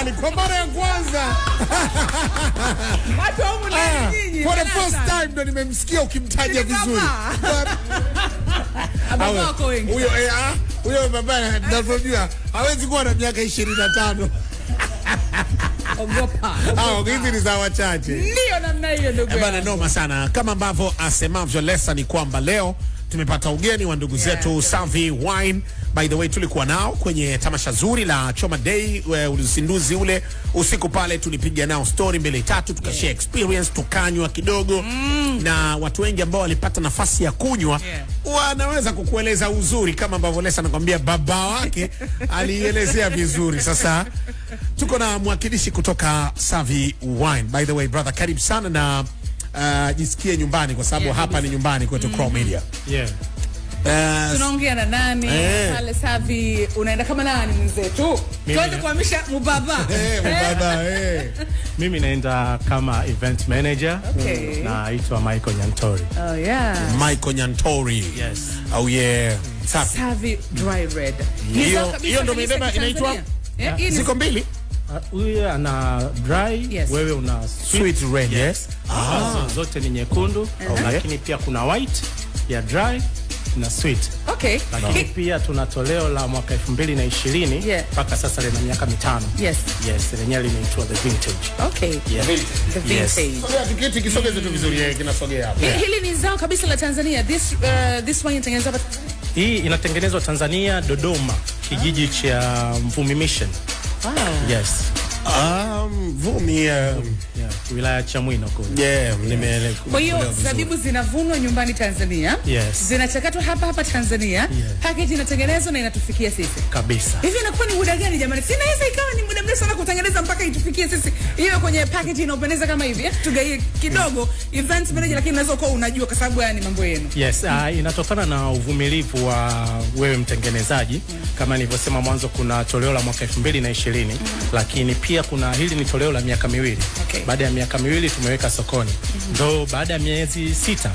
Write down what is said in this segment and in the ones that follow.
Jamani, kwa mara ya kwanza. Watu wa humu ndani nyinyi. For the first time ndo nimemsikia ukimtaja vizuri. Baba wako wengi. Huyo huyo baba ninavyojua hawezi kuwa na miaka 25. Ogopa. Hizi ni za wachache. Ndio namna hiyo ndugu. Bana, noma sana. Kama ambavyo asemavyo Lesa ni kwamba leo tumepata ugeni wa ndugu zetu Savi Wine. By the way, tulikuwa nao kwenye tamasha zuri la Choma Day, uzinduzi ule usiku pale, tulipiga nao story mbili tatu, tukashare experience, tukanywa kidogo. Na watu wengi ambao walipata nafasi ya kunywa wanaweza kukueleza uzuri kama ambavyo Lesa anakuambia baba wake alielezea vizuri. Sasa tuko na mwakilishi kutoka Savi Wine. By the way brother, karibu sana na jisikie nyumbani kwa sababu hapa ni nyumbani kwetu Crown Media. Tunaongea na nani? Pale Savi unaenda kama nani mwenzetu? Tuanze kuhamisha mubaba. Mubaba. Mimi naenda kama event manager. Naitwa Michael Nyantori. Oh yeah. Michael Nyantori. Yes. Oh yeah. Safi. Savi Dry Red. Hiyo ndio imebeba inaitwa ziko mbili. Huyu ana dry, wewe una sweet red. Yes. Zote ni nyekundu, lakini pia kuna white ya dry na sweet. Okay. Lakini pia tuna toleo la mwaka 2020 mpaka sasa lina miaka 5. Yes. Yes, lenyewe linaitwa the vintage. Okay. Yeah. The vintage. Sogea tiketi kisogeze tu vizuri, kinasogea hapo. Hili ni zao kabisa la Tanzania. This one inatengenezwa hapa. Hii inatengenezwa Tanzania, Dodoma, kijiji cha Mvumi Mission. Wow. Yes. Mvumi, wilaya Chamwino kule. Yeah, nimeelewa. Kwa hiyo zabibu zinavunwa nyumbani Tanzania. Yes. Zinachakatwa hapa hapa Tanzania. Yes. Package inatengenezwa na inatufikia sisi. Kabisa. Hivi inakuwa ni muda gani jamani? Sinaweza ikawa ni muda mrefu sana kutengeneza mpaka itufikie sisi. Hiyo kwenye package inaopendeza kama hivi. Tugaie kidogo event manager, lakini unaweza kuwa unajua kwa sababu haya ni mambo yenu. Yes, inatokana na uvumilivu wa wewe mtengenezaji. Kama nilivyosema mwanzo kuna toleo la mwaka 2020, lakini pia kuna hili ni toleo la miaka miwili. Baada ya miaka miwili tumeweka sokoni. Though baada ya miezi 6,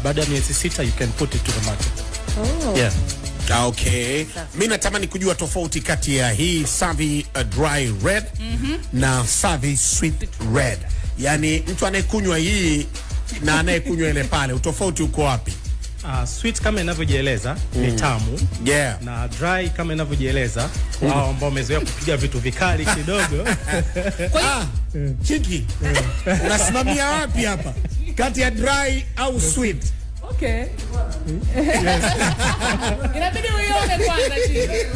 baada ya miezi 6 you can put it to the market. Oh. Yeah. Okay. Mimi natamani kujua tofauti kati ya hii Savi Dry Red na Savi Sweet Red. Yaani mtu anayekunywa hii na anayekunywa ile pale, utofauti uko wapi? Sweet kama inavyojieleza ni tamu. Yeah. Na dry kama inavyojieleza wao ambao wamezoea kupiga vitu vikali kidogo. Kwa hiyo Chiki, unasimamia wapi hapa? Kati ya dry au sweet? Okay. Yes. Inabidi uione kwanza Chiki.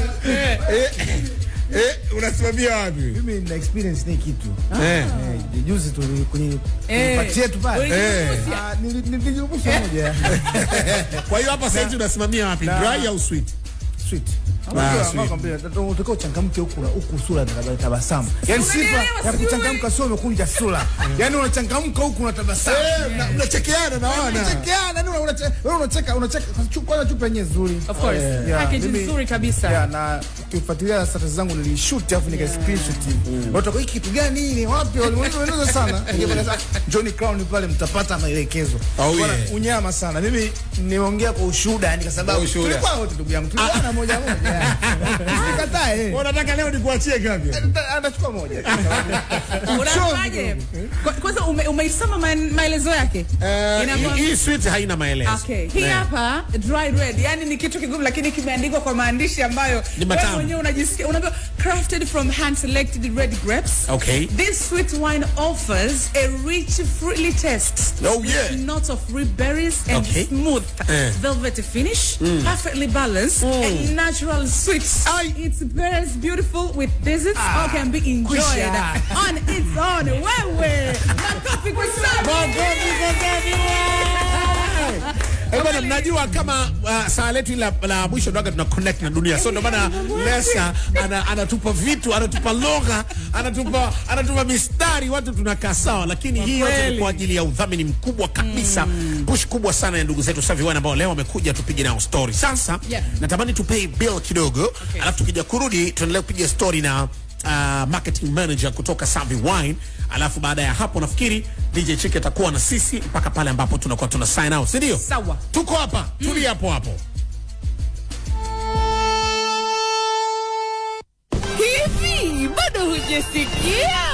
Unasimamia wapi? Mimi nina experience ni kitu. Juzi tu kwenye party yetu pale. Nilijirubusha moja. Kwa hiyo hapa sasa unasimamia wapi? Dry au sweet? Sweet. Unataka uchangamke huku sura tabasamu. Yaani sifa ya kuchangamka sio umekunja sura. Yaani unachangamka huku unatabasamu. Unachekeana na wana. Unachekeana, yaani wewe unacheka, unacheka kwanza chupa yenyewe nzuri. Of course. Package nzuri kabisa. Yeah, na ukifuatilia status zangu nilishoot alafu nika screenshot. Watu wako hiki kitu gani hii? Wapi waliweza sana. Johnny Crown pale mtapata maelekezo. Bwana unyama sana. Mimi nimeongea kwa ushuhuda yani kwa sababu tulikuwa wote ndugu yangu. Tulikuwa moja moja. Usikatae. Unataka leo nikuachie ngapi? Atachukua moja. Unafaje? Kwanza umeisoma maelezo yake? Hii sweet haina maelezo. Okay. Hii hapa dry red, yani ni kitu kigumu lakini kimeandikwa kwa maandishi ambayo wewe mwenyewe unajisikia. Unaambiwa crafted from hand selected red grapes. Okay. This sweet wine offers a rich fruity taste. Oh yeah. Notes of red berries and smooth velvety finish, perfectly balanced and natural sweet. It's very beautiful with desserts all can be enjoyed on its own. Wewe. Makofi kwa Savi. Makofi kwa Savi. Bwana, mnajua kama saa letu la mwisho ndio tuna connect na dunia. So ndio maana Lesa anatupa vitu, anatupa lugha, anatupa mistari, watu tunakaa sawa. Lakini hii yote ni kwa ajili ya udhamini mkubwa kabisa, push kubwa sana ya ndugu zetu Savi Wine ambao leo wamekuja tupige nao story. Sasa natamani tupay bill kidogo, alafu tukija kurudi tuendelee kupiga story na marketing manager kutoka Savi Wine. Alafu baada ya hapo nafikiri DJ Chiki atakuwa na sisi mpaka pale ambapo tunakuwa tuna sign out, si ndio? Sawa. Tuko hapa, tuli hapo hapo. Hivi bado Hujasikia?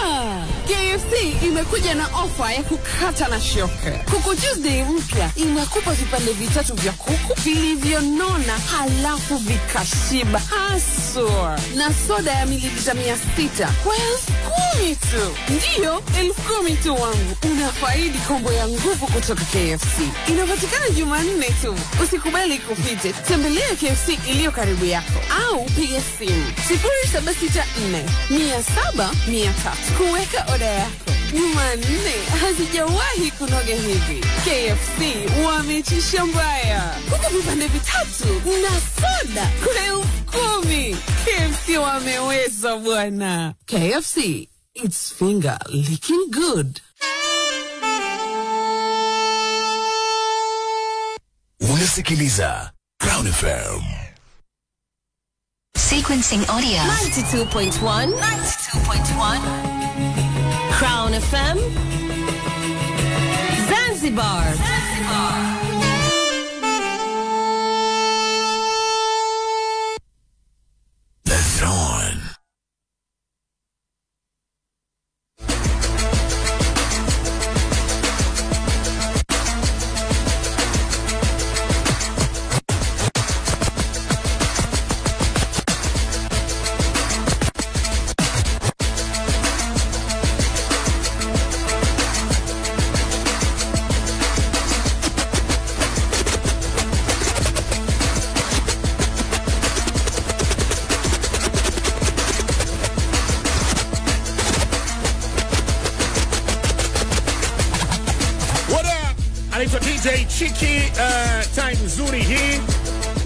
KFC imekuja na ofa ya kukata na shoka. Kuku Tuesday mpya inakupa vipande vitatu vya kuku vilivyonona halafu vikashiba haswa, na soda ya mililita 600 kwa 10,000 tu. Ndiyo, 10,000 tu wangu. Unafaidi kombo ya nguvu kutoka KFC. Inapatikana Jumanne tu. Usikubali kupite. Tembelea KFC iliyo karibu yako au piga simu 0764 700 300 kuweka oda yako. Jumanne hazijawahi kunoga hivi. KFC wamechisha mbaya. Kuku vipande vitatu na soda kwa 10,000. KFC wameweza bwana. KFC, it's finger licking good. Unasikiliza Crown FM. Sequencing audio. 92.1 92.1 Crown FM Zanzibar. Zanzibar. The Throne. DJ Chiki, time nzuri hii,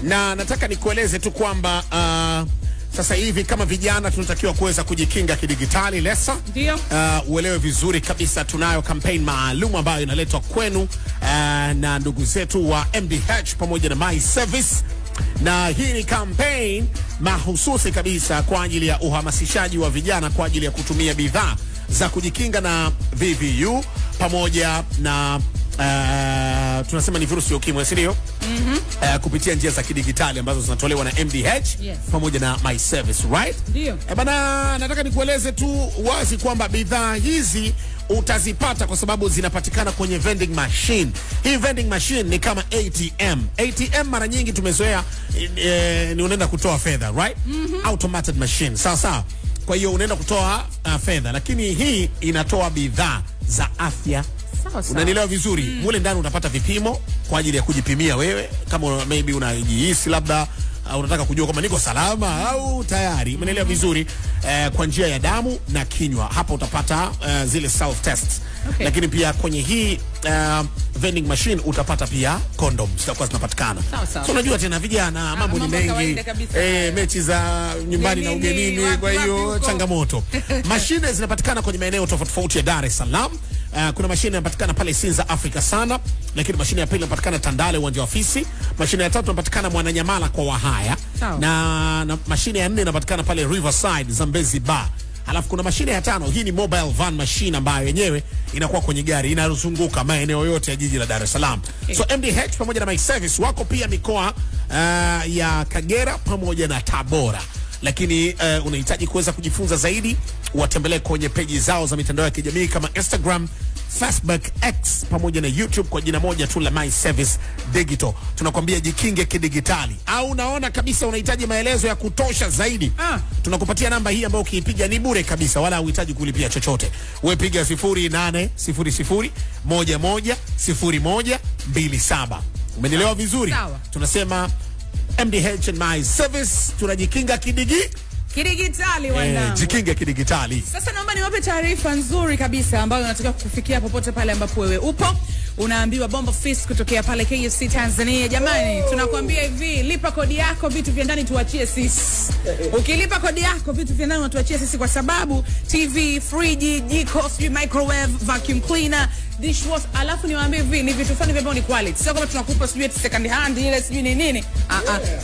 na nataka nikueleze tu kwamba sasa hivi kama vijana tunatakiwa kuweza kujikinga kidigitali. Lesa, ndio, uelewe vizuri kabisa, tunayo campaign maalum ambayo inaletwa kwenu na ndugu zetu wa MDH pamoja na My Service, na hii ni campaign mahususi kabisa kwa ajili ya uhamasishaji wa vijana kwa ajili ya kutumia bidhaa za kujikinga na VVU pamoja na tunasema ni virusi vya ukimwi, si ndio? Kupitia njia za kidigitali ambazo zinatolewa na MDH, yes, pamoja na My Service, right? Ndio. Bana, nataka nikueleze tu wazi kwamba bidhaa hizi utazipata kwa sababu zinapatikana kwenye vending machine. Hii vending machine ni kama ATM. ATM mara nyingi tumezoea ni unaenda kutoa fedha, right? Automated machine. Sawa sawa. Kwa hiyo unaenda kutoa fedha, lakini hii inatoa bidhaa za afya. Unanielewa vizuri? Mule ndani utapata vipimo kwa ajili ya kujipimia wewe kama maybe unajihisi labda unataka kujua kama niko salama au tayari. Unanielewa vizuri? Kwa njia ya damu na kinywa. Hapa utapata zile self tests. Okay. Lakini pia kwenye hii vending machine utapata pia condoms zitakuwa zinapatikana. So unajua tena vijana mambo ni mengi. Mechi za nyumbani na ugenini, kwa hiyo changamoto. Mashine zinapatikana kwenye maeneo tofauti tofauti ya Dar es Salaam. Kuna mashine inapatikana pale Sinza Africa sana, lakini mashine ya pili inapatikana Tandale uwanja wa ofisi, mashine ya tatu inapatikana Mwananyamala kwa Wahaya, na mashine ya nne inapatikana pale Riverside Zambezi Bar. Alafu kuna mashine ya tano, hii ni mobile van machine ambayo yenyewe inakuwa kwenye gari inazunguka maeneo yote ya jiji la Dar es Salaam. Okay. So MDH pamoja na My Service wako pia mikoa ya Kagera pamoja na Tabora. Lakini unahitaji kuweza kujifunza zaidi, watembelee kwenye peji zao za mitandao ya kijamii kama Instagram, Facebook, X pamoja na YouTube kwa jina moja tu la My Service Digital. Tunakwambia jikinge kidigitali. Au unaona kabisa unahitaji maelezo ya kutosha zaidi, tunakupatia namba hii ambayo ukiipiga ni bure kabisa, wala huhitaji kulipia chochote. Wewe piga 0800 11 01 27. Umenielewa vizuri? Sawa. Tunasema MDH and My Service tunajikinga kidigitali wanangu. Jikinge kidigitali. Sasa naomba niwape taarifa nzuri kabisa ambayo unatakiwa kufikia popote pale ambapo wewe upo. Unaambiwa Bombo Fist kutokea pale KFC Tanzania. Jamani, tunakuambia hivi, lipa kodi yako, vitu vya ndani tuachie sisi. Ukilipa kodi yako, vitu vya ndani unatuachia sisi, kwa sababu TV, friji, jiko, microwave, vacuum cleaner, dishwasher. Alafu niwaambie hivi, ni vitu fulani ambavyo ni quality. Sio kama tunakupa sijui eti second hand ile sijui ni nini.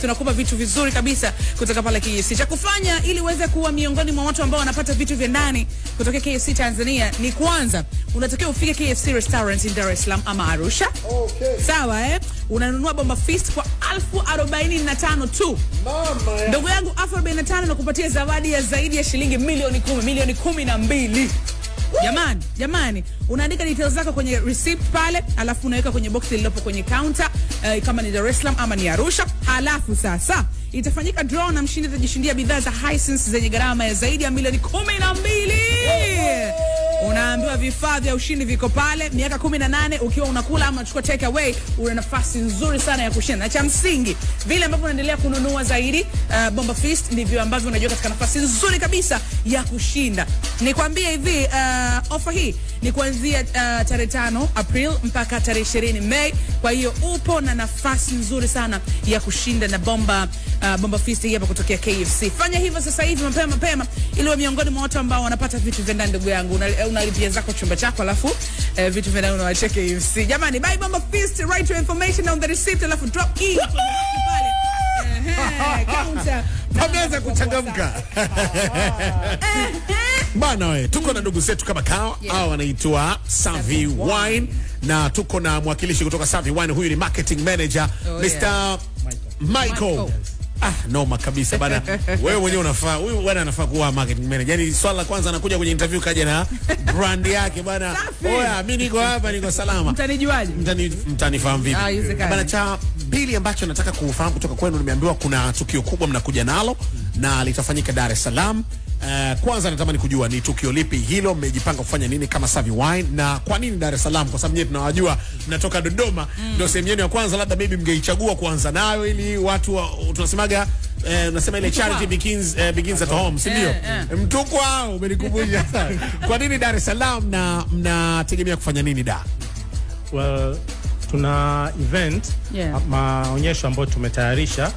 Tunakupa vitu vizuri kabisa kutoka pale KFC. Cha kufanya ili uweze kuwa miongoni mwa watu ambao wanapata vitu vya ndani kutoka KFC Tanzania ni kwanza unatakiwa ufike KFC restaurant in Dar es Salaam ama Arusha. Okay. Sawa eh? Unanunua Bomba Feast kwa 1045 tu. Mama ya. Ndugu yangu 1045 na kupatia zawadi ya zaidi ya shilingi milioni 10, milioni 12. Jamani, jamani, unaandika details zako kwenye receipt pale, alafu unaweka kwenye box lililopo kwenye counter, kama ni Dar es Salaam ama ni Arusha. Halafu sasa itafanyika draw na mshindi atajishindia bidhaa za Hisense zenye gharama ya zaidi ya milioni 12. Unaambiwa vifaa vya ushindi viko pale. Miaka 18 ukiwa unakula ama unachukua take away, una nafasi nzuri sana ya kushinda. Na cha msingi, vile ambavyo unaendelea kununua zaidi Bomba Feast, ndivyo ambavyo unajua katika nafasi nzuri kabisa ya kushinda. Nikwambie hivi, offer hii ni kuanzia tarehe 5 April mpaka tarehe 20 Mei. Kwa hiyo upo na nafasi nzuri sana ya kushinda na Bomba Feast hii hapa kutokea KFC. Fanya hivyo sasa hivi mapema mapema ili uwe miongoni mwa watu ambao wanapata vitu vya ndani. Ndugu yangu, unalipia zako chumba chako alafu vitu vya ndani unawaachia KFC. Jamani, buy Bomba Feast, write your information on the receipt alafu drop in pale. Counter. Pameweza kuchangamka. Bana we, tuko na ndugu zetu kama kawa, hao wanaitwa Savi Wine, na tuko na mwakilishi kutoka Savi Wine, huyu ni marketing manager, Mr. Michael. Ah, noma kabisa bana. Wewe mwenyewe unafaa, huyu bwana anafaa kuwa marketing manager. Yaani swala la kwanza anakuja kwenye interview kaja na brand yake bana. Oya, mimi niko hapa, niko salama. Mtanijuaje? Mtanifahamu vipi? Bana, cha pili ambacho nataka kufahamu kutoka kwenu, nimeambiwa kuna tukio kubwa mnakuja nalo na litafanyika Dar es Salaam. Kwanza natamani kujua ni tukio lipi hilo, mmejipanga kufanya nini kama Savi Wine na kwa nini Dar es Salaam? Kwa sababu nyewe tunawajua mnatoka Dodoma, ndio sehemu yenu ya kwanza, labda maybe mngeichagua kuanza nayo ili watu tunasemaga unasema ile charity begins at home, si ndio? Mtukwa umenikumbusha sana. Kwa nini Dar es Salaam na mnategemea kufanya nini da? Well, tuna event, maonyesho ambayo tumetayarisha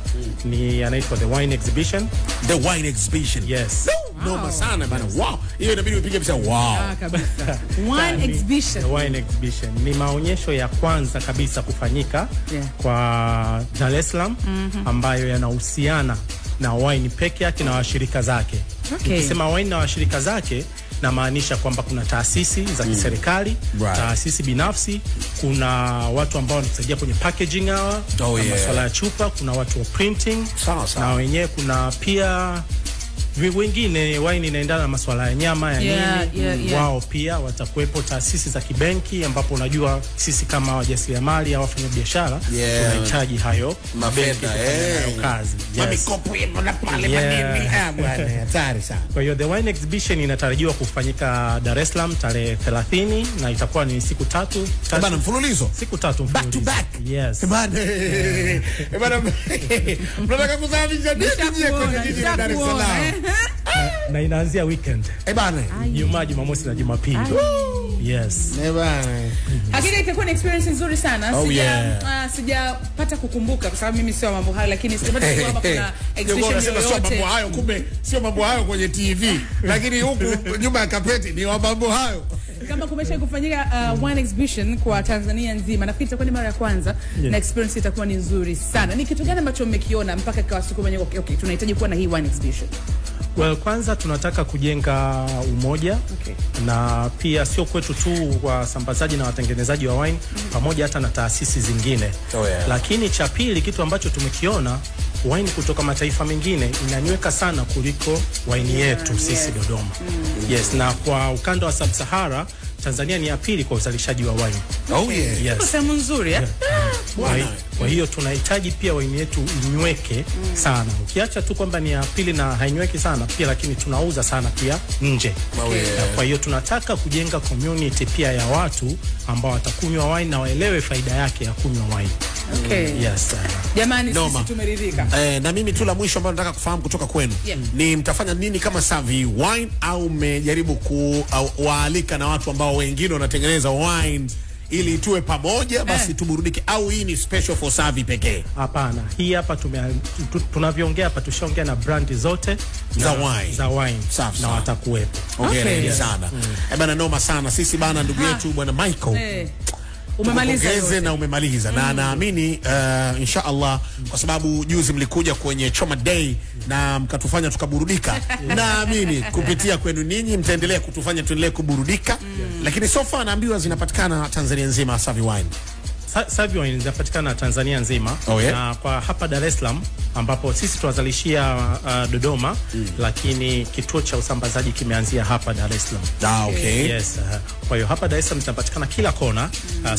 ni yanaitwa The Wine Exhibition. The Wine Exhibition. Yes. Noma sana bana. Wow. Hiyo inabidi upige picha. Wow. Kabisa. Wine Exhibition. The Wine Exhibition ni maonyesho ya kwanza kabisa kufanyika kwa Dar es Salaam, ambayo yanahusiana na wine peke yake na washirika zake. Nikisema wine na washirika zake, na maanisha kwamba kuna taasisi za kiserikali, taasisi binafsi, kuna watu ambao wanatusaidia kwenye packaging hawa, masuala ya chupa, kuna watu wa printing, na wenyewe kuna pia wengine wine inaendana na masuala ya nyama ya nini, wao pia watakuwepo. Taasisi za kibenki ambapo unajua sisi kama wajasiriamali au wafanyabiashara tunahitaji hayo mafedha kazi. Mikopo na pale manini bwana, hatari sana. Kwa hiyo The Wine Exhibition inatarajiwa kufanyika Dar es Salaam tarehe 30 na itakuwa ni siku tatu bana mfululizo. Siku tatu mfululizo. Back to back. Yes. Bana. Bana. Mnataka kusafisha nini nyie kwenye jiji la Dar es Salaam? Na inaanzia weekend. Bana. Ijumaa, Jumamosi na Jumapili. Yes. Bana. Hakika itakuwa ni experience nzuri sana. Sijapata kukumbuka kwa sababu mimi sio mambo hayo, lakini sijapata kwamba kuna exhibition yoyote. Sio mambo hayo, kumbe sio mambo hayo kwenye TV. Lakini huku nyuma ya kapeti ni wa mambo hayo. Kama kumesha kufanyika wine exhibition kwa Tanzania nzima, nafikiri itakuwa ni mara ya kwanza, na experience itakuwa ni nzuri sana. Ni kitu gani ambacho mmekiona mpaka ikawasukuma nyinyi, okay, tunahitaji kuwa na hii wine exhibition? Well, kwanza tunataka kujenga umoja, na pia sio kwetu tu wasambazaji na watengenezaji wa wine, pamoja hata na taasisi zingine. Lakini cha pili, kitu ambacho tumekiona, wine kutoka mataifa mengine inanyweka sana kuliko wine yetu sisi Dodoma. Yes, na kwa ukanda wa Sub-Sahara, Tanzania ni ya pili kwa uzalishaji wa wine. Yes. Sehemu nzuri eh? Kwa hiyo tunahitaji pia wine yetu inyweke sana. Ukiacha tu kwamba ni ya pili na hainyweki sana pia, lakini tunauza sana pia nje. Kwa hiyo tunataka kujenga community pia ya watu ambao watakunywa wine na waelewe faida yake ya kunywa wine. Yes. Jamani, sisi tumeridhika. Na mimi tu la mwisho ambalo nataka kufahamu kutoka kwenu, ni mtafanya nini kama Savi Wine, au mmejaribu kuwaalika na watu ambao wengine wanatengeneza wine ili tuwe pamoja basi tuburudike, au hii ni special for Savi pekee? Hapana, hii hapa tunavyoongea hapa tushaongea na brand zote za wine, za wine na watakuwepo. Okay, sana. Bana noma sana. Sisi bana ndugu yetu bwana Michael. Umemaliza yote. Na umemaliza. Na naamini inshallah, kwa sababu juzi mlikuja kwenye Choma Day na mkatufanya tukaburudika. Naamini kupitia kwenu ninyi mtaendelea kutufanya tuendelee kuburudika. Lakini so far naambiwa zinapatikana Tanzania nzima Savi Wine. Savi Wine zinapatikana Tanzania nzima. Na kwa hapa Dar es Salaam ambapo sisi tuwazalishia Dodoma, lakini kituo cha usambazaji kimeanzia hapa Dar es Salaam. Okay. Yes. Kwa hiyo hapa Dar es Salaam zinapatikana kila kona,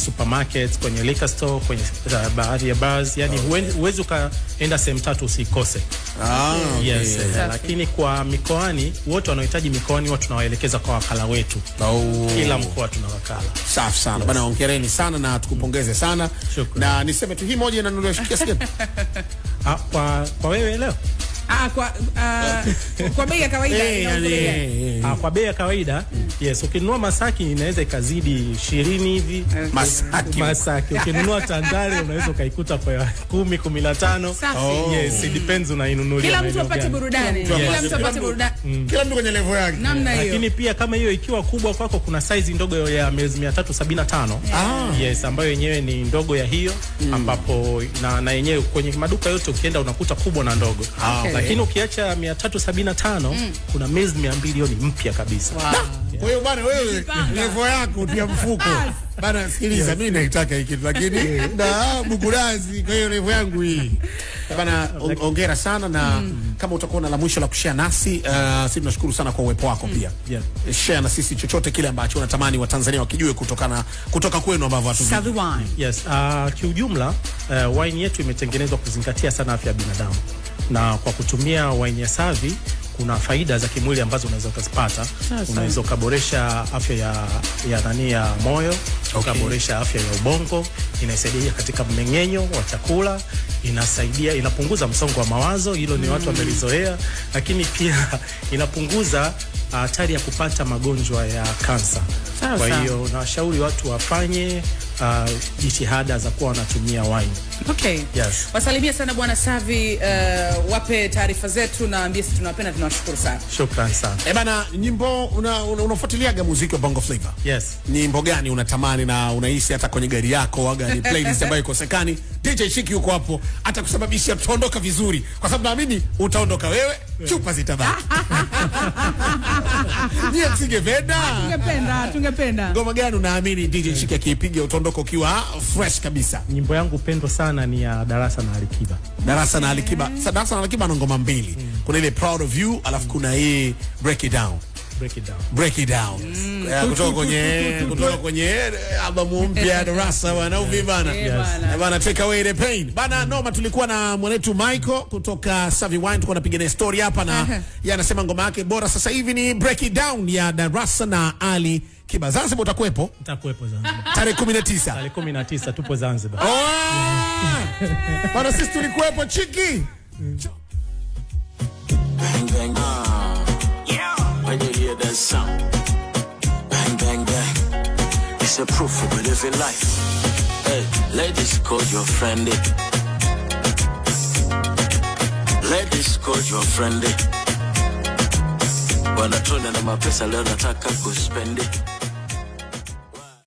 supermarkets, kwenye liquor store, kwenye baadhi ya bars, yani huwezi ukaenda sehemu tatu usikose. Okay. Yes. Lakini kwa mikoani, wote wanaohitaji mikoani watu tunawaelekeza kwa wakala wetu. Kila mkoa tuna wakala. Safi sana. Bana hongereni sana na tukupongeze sana. Shukran. Na niseme tu hii moja inanunuliwa kiasi gani? Kwa wewe leo? Kwa bei ya kawaida. Kwa bei ya kawaida, yes, ukinunua Masaki inaweza ikazidi 20 hivi. Masaki. Ukinunua Tandale unaweza ukaikuta kwa 10, 15. Yes, it depends unainunulia. Kila mtu apate burudani. Kila mtu apate burudani. Kila mtu kwenye level yake. Lakini pia kama hiyo ikiwa kubwa kwako kuna size ndogo ya 375. Yes, ambayo yenyewe ni ndogo ya hiyo, ambapo na yenyewe kwenye maduka yote ukienda unakuta kubwa na ndogo. Lakini ukiacha 375 kuna mezi 200 hiyo ni mpya kabisa. Kwa hiyo bana wewe level yako tia mfuko. Bana sikiliza, mimi naitaka hiki lakini na bukurazi, kwa hiyo level yangu hii. Bana hongera sana, na kama utakuwa na la mwisho la kushare nasi, sisi tunashukuru sana kwa uwepo wako pia. Share na sisi chochote kile ambacho unatamani wa Tanzania wakijue kutoka kwenu ambavyo watu. Savi Wine. Yes, kiujumla wine yetu imetengenezwa kuzingatia sana afya ya binadamu. Na kwa kutumia wine ya Savi kuna faida za kimwili ambazo unaweza ukazipata. Unaweza ukaboresha afya ya nani ya moyo, ukaboresha afya ya ubongo, inasaidia katika mmeng'enyo wa chakula, inasaidia, inapunguza msongo wa mawazo, hilo ni watu wamelizoea, lakini pia inapunguza hatari ya kupata magonjwa ya kansa. Kwa hiyo nawashauri watu wafanye jitihada za kuwa wanatumia wine. Okay. Yes. Wasalimia sana bwana Savi, wape taarifa zetu na ambie sisi tunawapenda, tunawashukuru sana. Shukrani sana. Bana, nyimbo unafuatiliaga muziki wa Bongo Flava? Yes. Nyimbo gani unatamani na unahisi hata kwenye gari yako aga ni playlist ambayo ikosekani? DJ Chiki yuko hapo atakusababishia tuondoka vizuri, kwa sababu naamini utaondoka wewe, chupa zitabaki. Ndiye tusingependa. Tungependa. Ngoma gani unaamini DJ Chiki akiipiga utaondoka ukiwa fresh kabisa? Nyimbo yangu pendwa sana ni ya Darasa na Alikiba. Darasa na Alikiba. Sasa Darasa na Alikiba ana ngoma mbili. Kuna ile Proud of You, alafu kuna hii Break It Down. Break It Down. Break It Down. Kutoka kwenye albamu mpya Darasa bwana, uvi bana. Bana, take away the pain. Bana noma, tulikuwa na mwanetu Michael kutoka Savi Wine, tulikuwa tunapiga naye story hapa na yeye anasema ngoma yake bora sasa hivi ni Break It Down ya Darasa na Ali Kiba. Zanzibar utakuwepo? Nitakuwepo Zanzibar. Tarehe 19. Tarehe 19 tupo Zanzibar. Bana sisi tulikuwepo Chiki. Bang bang. Yeah. When you hear that sound, bang bang bang, it's a proof of living life. Hey, ladies, call your friend. Ladies, call your friend. Wanatuna na mapesa leo nataka kuspendi.